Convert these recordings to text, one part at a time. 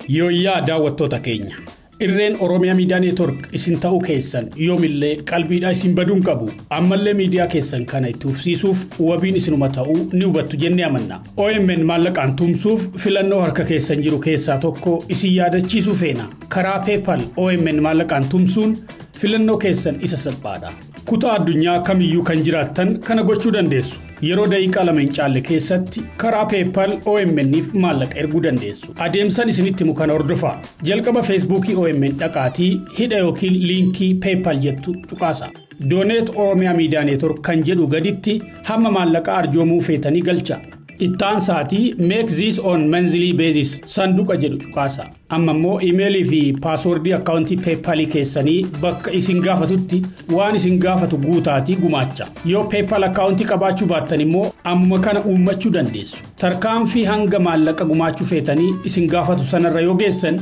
Yooyyaa daawwattoota keenya. Irreen Oromiyaa Miidiyaa Neetwork isin ta'uu keessan yoomillee qalbiidhaa isin baduun qabu. Ammallee miidiyaa keessan kana itti fufsiisuuf wabiin isinuma ta'uu ni hubattu jennee amanna. OMN maallaqaan tumsuuf filannoo harka keessan jiru keessaa tokko isin yaadachiisuu feena. Karaa PayPal OMN maallaqaan tumsuun filannoo keessan isa salphaadha. Kutaa addunyaa kamiyyuu kan jiraattan kana gochuu dandeessu. Yeroo daqiiqaa 2 hin caalle keessatti karaa PayPal OMN'if maallaqa erguu dandeessu. Adeemsan isinitti himu kana hordofaa. Jalqaba Feesbuukii OMN dhaqaatii hidha yookiin liinkii PayPal jettu tuqaasa. Donate Oromiyaa Miidiyaa Neetwork kan jedhu gaditti hamma maallaqa arjoomuu feetanii galcha. Ittaan sa'aatii make this on monthly basis sanduuqa jedhu tuqaasa. Amma immoo iimeelii fi paaswordii akkaawuntii PayPalii keessanii bakka isin gaafatutti waan isin gaafatu guutaatii gumaacha. Yoo PayPal akkaawuntii qabaachuu baattan immoo ammuma kana uummachuu dandeessu. Tarkaanfii hanga maallaqa gumaachuu feetanii isin gaafatu sanarra yoo geessan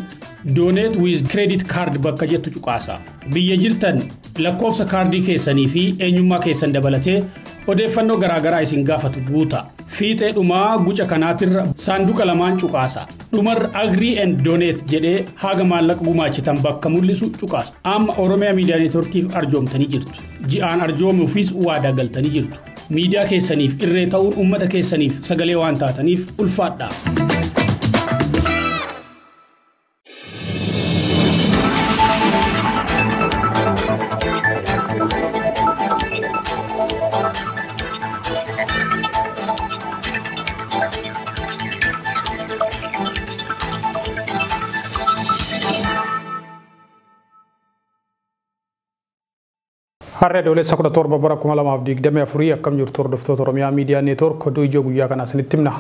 donate with credit card bakka jettu tuqaasa. Biyya jirtan lakkoofsa kaardii keessanii fi eenyummaa keessan dabalatee odeeffannoo garaagaraa isin gaafatu guuta. Fiixee dhumaa guca kanaatirra saanduqa lamaan cuqaasa. Dhumarra agree and donate jedhee haga maallaqa gumaachitan bakka mul'isu cuqaasu. Amma Oromiyaa Miidiyaa Neetworkiif arjoomtanii jirtu. Ji'aan arjoomuufis waadaa galtanii jirtu. Miidiyaa keessaniif irree ta'uun uummata keessaniif sagalee waan taataniif ulfaadha. Har'a Adoolessa 17 bara 2024 akkam jirtu hordoftoota Oromiyaa Miidiyaa Neetwork oduu ijoo guyyaa kanaa isinitti himna.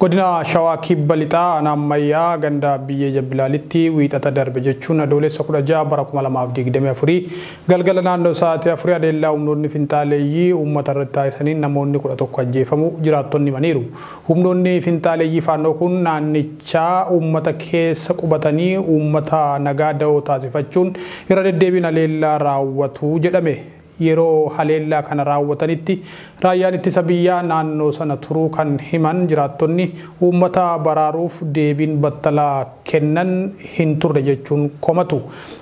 Godina Shawaa Kibba Lixaa aanaa Ammayyaa ganda Biyyee Jabbilaalitti wiixata darbe jechuun Adoolessa 16 bara 2024 galgala naannoo sa'aatii 4 adeellaa humnoonni finxaaleeyyii uummata irratti taasisaniin namoonni 11 ajjeefamuu jiraattonni himaniiru. Humnoonni finxaaleeyyii faannoo kun naannichaa uummata keessa qubatanii uummata nagaa da'oo taasifachuun irra deddeebiin haleellaa raawwatu jedhame. Yeroo haleellaa kana raawwatanitti raayyaan ittisa biyyaa naannoo sana turuu kan himan jiraattonni uummata baraaruuf deebiin battalaa kennan hin turre jechuun komatu.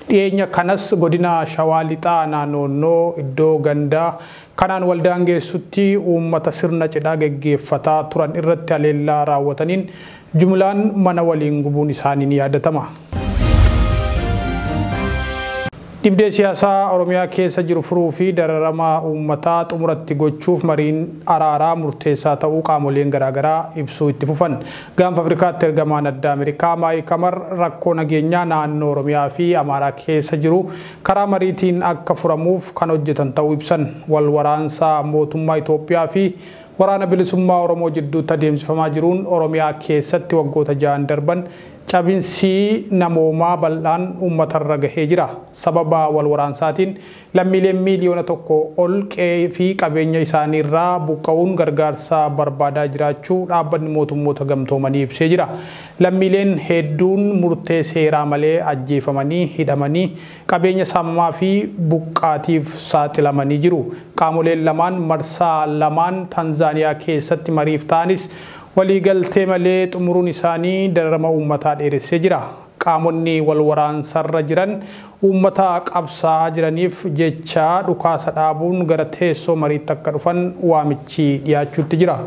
Dhiyeenya kanas godina Shawaa Lixaa naannoo iddoo gandaa kanaan waldaan geessutti uummata sirna cidhaa geggeeffataa turan irratti haleellaa raawwataniin jumlaan mana waliin gubuun isaanii ni yaadatama. Dhibdee siyaasaa Oromiyaa keessa jiru furuu fi dararama uummataa xumuratti gochuuf mariin araaraa murteessaa ta'uu qaamoleen garaagaraa ibsuu itti fufan. Gaanfa Afrikaatti ergamaan adda Ameerikaa Maayik Hamar rakkoo nageenyaa naannoo Oromiyaa fi Amaaraa keessa jiru karaa mariitiin akka furamuuf kan hojjetan ta'uu ibsan. Wal waraansa mootummaa Itoophiyaa fi waraana bilisummaa Oromoo jidduutti adeemsifamaa jiruun Oromiyaa keessatti waggoota 6 darban cabinsi namoomaa bal'aan uummatarra gahee jira. Sababa wal waraansaatiin lammiileen miiliyoona 1 ol qe'ee fi qabeenya isaaniirraa buqqa'uun gargaarsa barbaadaa jiraachuu dhaabbanni mootummoota gamtoomanii ibsee jira. Lammiileen hedduun murtee seeraa malee ajjeefamanii hidhamanii qabeenya saamamaa fi buqqaatiif saaxilamanii jiru. Qaamoleen lamaan marsaa lamaan Tanzaaniyaa keessatti mariif ta'anis waliigaltee malee xumuruun isaanii dararama uummataa dheeressee jira. Qaamonni wal waraansarra jiran uummata qabsaa'aa jiraniif jecha dhukaasa dhaabuun gara teessoo mariitti akka dhufan waamichi dhiyaachuutti jira.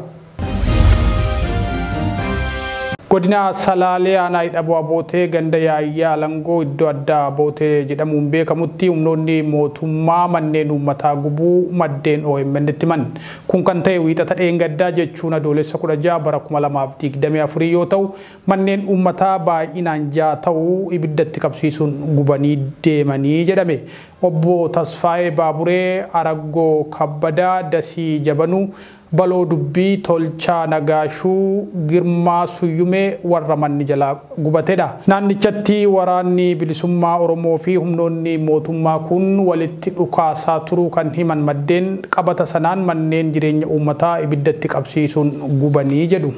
Godina Salaalee aanaa Hidhaboo Abootee ganda Yaayyaa Alangoo iddoo addaa Abootee jedhamuun beekamutti humnoonni mootummaa manneen uummataa gubuu maddeen OMN itti himan. Kun kan ta'e wiixata dheengaddaa jechuun Adoolessa 16 bara 2024 yoo ta'u manneen uummataa baay'inaan 6 ta'uu ibiddatti qabsiisuun gubanii deemanii jedhame. Obbo Tasfaayee Baaburee, Araggoo Kabbadaa, Dasii Jabanuu, Baloo Dubbii, Tolchaa Nagaashuu, Girmaa Suyyumee warra manni jalaa gubatedha. Naannichatti waraanni bilisummaa Oromoo fi humnoonni mootummaa kun walitti dhukaasaa turuu kan himan maddeen qabata sanaan manneen jireenya uummataa ibiddatti qabsiisuun gubanii jedhu.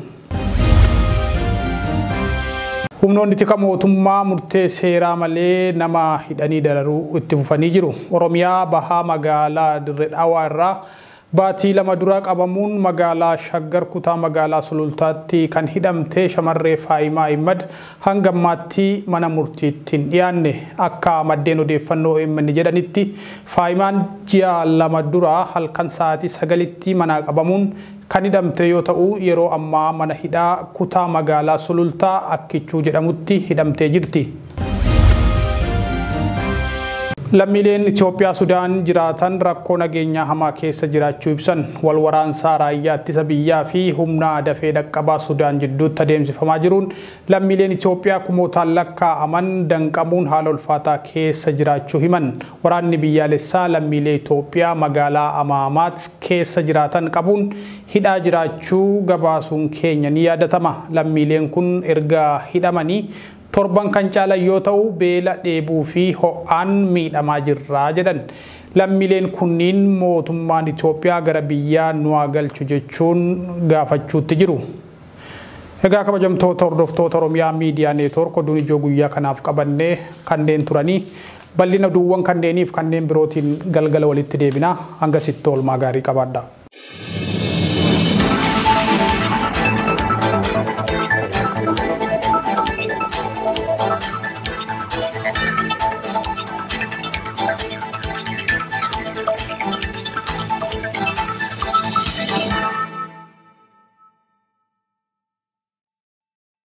Humnoonni tika mootummaa murtee seeraa malee nama hidhanii dararuu itti fufanii jiru. Oromiyaa bahaa magaalaa Dirree Dhawaa irraa Baatii 2 dura qabamuun magaalaa Shaggar kutaa magaalaa Sulultaatti kan hidhamte shamarree Faayimaa Ahimad hanga ammaatti mana murtiitti hin dhiyaanne. Akka maddeen odeeffannoo OMN jedhanitti Faayimaan ji'a 2 dura halkan sa'aatii 9tti manaa qabamuun kan hidhamte yoo ta'u yeroo ammaa mana hidhaa kutaa magaalaa Sulultaa Akkichuu jedhamutti hidhamtee jirti. Lammiileen Itoophiyaa Sudaan jiraatan rakkoo nageenyaa hamaa keessa jiraachuu ibsan. Wal waraansaa raayyaa ittisa biyyaa fi humna dafee dhaqqabaa Sudaan jidduutti adeemsifamaa jiruun lammiileen Itoophiyaa kumootaan lakkaa'aman danqamuun haala ulfaataa keessa jiraachuu himan. Waraanni biyyaalessaa lammiilee Itoophiyaa magaalaa Amaamaat keessa jiraatan qabuun hidhaa jiraachuu gabaasuun keenya ni yaadatama. Lammiileen kun erga hidhamanii torban kan caalan yoo ta'u beela dheebuu fi ho'aan miidhamaa jirra jedhan. Lammiileen kunniin mootummaan Itoophiyaa gara biyyaa nu haa galchu jechuun gaafachuutti jiru. Egaa kabajamtoota hordoftoota Oromiyaa Miidiyaa Neetwoork oduun ijoo guyyaa kanaaf qabannee kanneen turanii bal'ina oduuwwan kanneeniif kanneen birootiin galgala walitti deebina. Hanga sitti oolmaa gaarii qabaadha.